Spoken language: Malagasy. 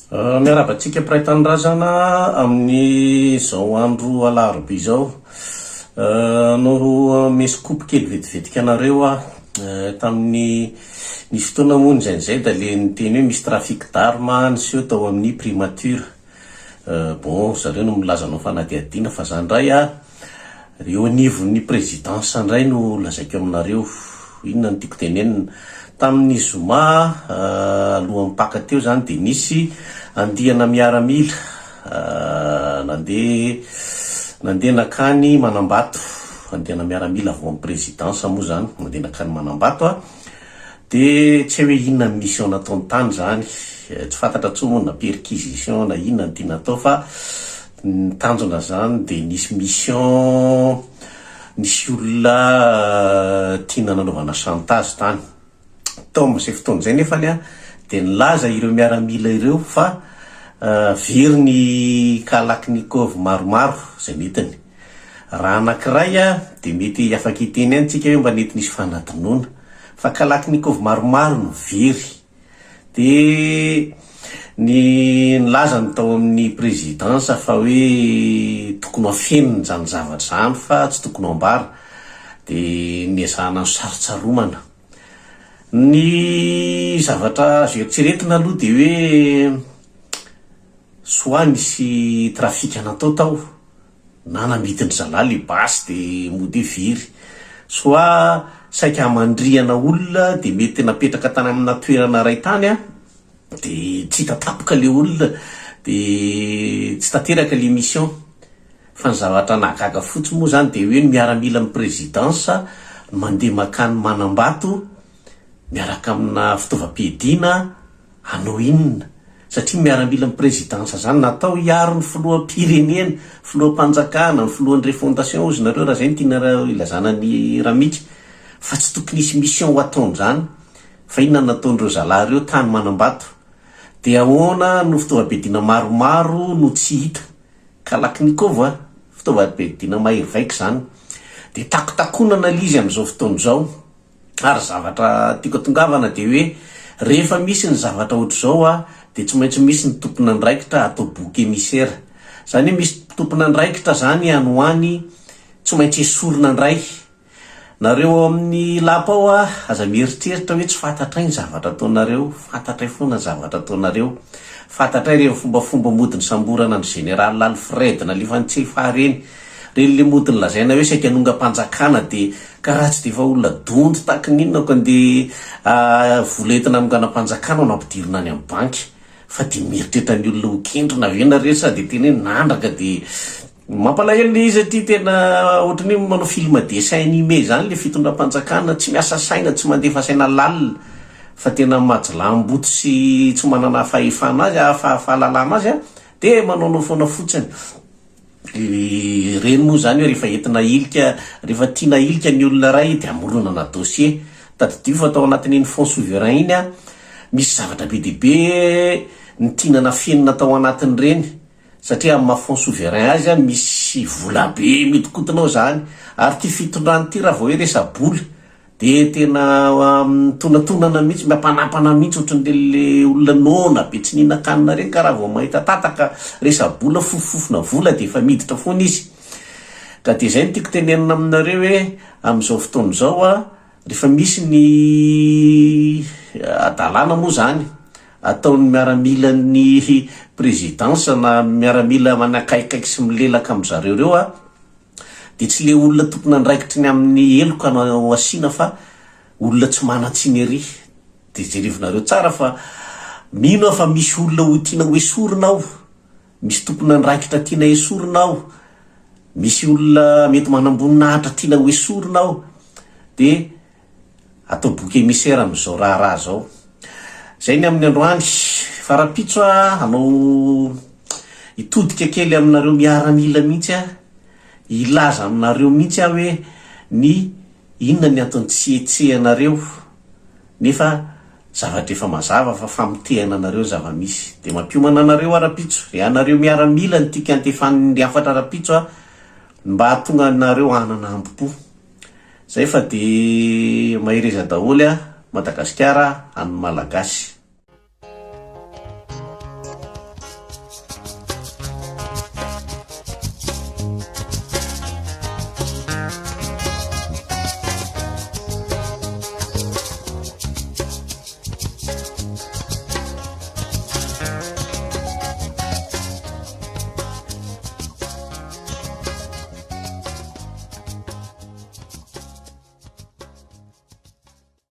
Miarahaba antsika mpiray tanindrazana amin'izao andro alarobia izao. Hanao mesy-kopy kely vetivetika anareo aho. Tamin'ny nisy fotoana moa indraindray dia le niteny hoe misy trafic d'armes niseho tao amin'ny primature. Bon, zareo no milaza hanao fanadihadiana fa za ndray a, eo anivon'ny présidence ndray no lazaiko aminareo. Inona no tiako tenenina? Tamin'ny zoma alohan'ny Paka teo zany dia nisy andiana miaramila nandeha nandeha nakany Manambato, andiana miaramila avy ao amin'ny présidence moa zany, nandeha nakany Manambato a. Dia tsy hay hoe inona ny mission nataony tany izany, tsy fantatra intsony moa na perquisition na inona no tiana atao fa ny tanjona izany dia nisy mission, nisy olona tiana nanaovana chantage tany. Tao amin'izay fotoana izay nefany dia nilaza ireo miaramila ireo fa very ny kalachnikov maromaro izay nentiny. Raha anankiray dia mety afaka hiteny ihany tsika hoe mba nety nisy fanadinoana. Fa kalachnikov maromaro no very. Dia ny nilaza ny tao amin'ny présidence fa hoe tokony ho afenina izany zavatra izany fa tsy tokony ho ambara. Dia niezahana nosarotsaromana. Ny zavatra azo eritreretina aloha dia hoe soit nisy trafic natao tao. Na namidin-dry zalahy le basy de mody hoe very. Soit saika hamandrihana olona de mety napetraka tany amina toerana iray tany an, de tsy hita tampoka le olona de tsy tanteraka le mission. Fa ny zavatra nahagaga fotsiny moa zany de hoe ny miaramilan'ny présidence no mandeha makany Manambato miaraka amina fitaovam-piadiana Hanao inona? Satria miaramilan'ny présidence zany natao hiaro ny filoham-pirenena, filoham-panjakana, ny filohan'ny refondation hozy nareo raha zay no tianareo ilazana an'i Ramika. Fa tsy tokony hisy mission ho ataon'izany. Fa inona no nataon'ireo zalahy ireo tany Manambato? Dia ahoana no fitaovam-piadiana maromaro no tsy hita? Kalachnikov a! Fitaovam-piadiana mahery vaika izany. Dia takotakonana ilay izy amin'izao fotoana izao. Ary zavatra tiako atongavana dia hoe rehefa misy ny zavatra ohatr'izao a, dia tsy maintsy misy ny tompon'andraikitra atao bouc émissaire. Izany hoe misy tompon'andraikitra izany any ho any tsy maintsy esorina indray. Nareo ao amin'ny lapa ao a, aza mieritreritra hoe tsy fantatray ny zavatra ataonareo, fantatray foana ny zavatra ataonareo. Fantatray ireny fombafomba mody nisamborana ny général Alfred nalefan'i Tsefa ireny. Reny le mody nolazaina hoe saika hanongam-panjakana de ka raha tsy de efa olona donto tahaky ny inona ko andeha vola entina hanonganam-panjakana no ampidirina any amin'ny banky fa de mieritreritra ny olona ho kendrina ve nareo sa de tena hoe nandraka de mampalahelo le izy aty tena ohatran'ny hoe manao film dessin animé zany le fitondram-panjakana tsy miasa saina tsy mandefa saina lalina fa tena majilamboto sy tsy manana fahefana azy fahalalana azy a de manaonao foana fotsiny. Ireny moa izany hoe rehefa entina ahilika, rehefa tiana ahilika ny olona iray dia amoronana dossier. Tadidio fa tao anatin'iny fonds souverain iny an, misy zavatra be dia be ny tiana nafenina tao anatin'ireny satria amin'ny maha fonds souverain azy an, misy vola be mihodinkodina ao izany. Ary ity fitondrana ity raha vao hoe resa-bola Dia tena mitonatonana mihitsy, miampanampana mihitsy ohatran'ireny le olona noana be tsy nihinan-kanina ireny ka raha vao mahita tataka resa-bola, fofofofona vola dia efa miditra foana izy. Ka dia izay no tiako tenenina aminareo hoe amin'izao fotoana izao a, rehefa misy ny hadalana moa izany ataon'ny miaramilan'ny présidence na miaramila manakaikaiky sy milelaka amin-dry zareo ireo a, Dia tsy le olona tompon'andraikitry ny amin'ny heloka no asiana fa olona tsy manan-tsiny ery. Dia jerevinareo tsara fa mino aho fa misy olona ho tiana ho esorina ao, misy tompon'andraikitra tiana esorina ao, misy olona mety manam-boninahitra tiana ho esorina ao. Dia atao bouc émissaire amin'izao raharaha izao. Izay ny amin'ny androany. Fa rahampitso aho hanao hitodika kely aminareo miaramila mihitsy aho, hilaza aminareo mihitsy aho hoe ny inona ny antony tsy hihetsehanareo nefa zavatra efa mazava fa famotehana anareo ny zava-misy. Dia mampiomana anareo aho rahampitso. Ianareo miaramila no tiako hiantefan'ny hafatra rahampitso aho mba hahatonga anareo hanana hambom-po. Zay fa de mahereza daholo a, Madagasikara an'ny Malagasy.